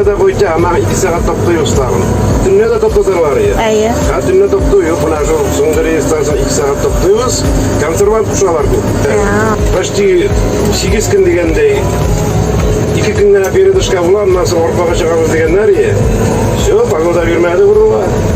Кайта да кайта, ана 2 сәгать таптыйбыз тагын. Төнлә дә таптаталар иде. Әйе. Ә төнлә тапту юк, менә шул соңгы рейстан соң 2 сәгать таптыйбыз. Консервант кушалар күп. Почти 8 көн дигәндәй, 2 көн генә передышка була, аннан соң арпага чыгабыз дигәннәр иде. Все, погода бирмәде борылга.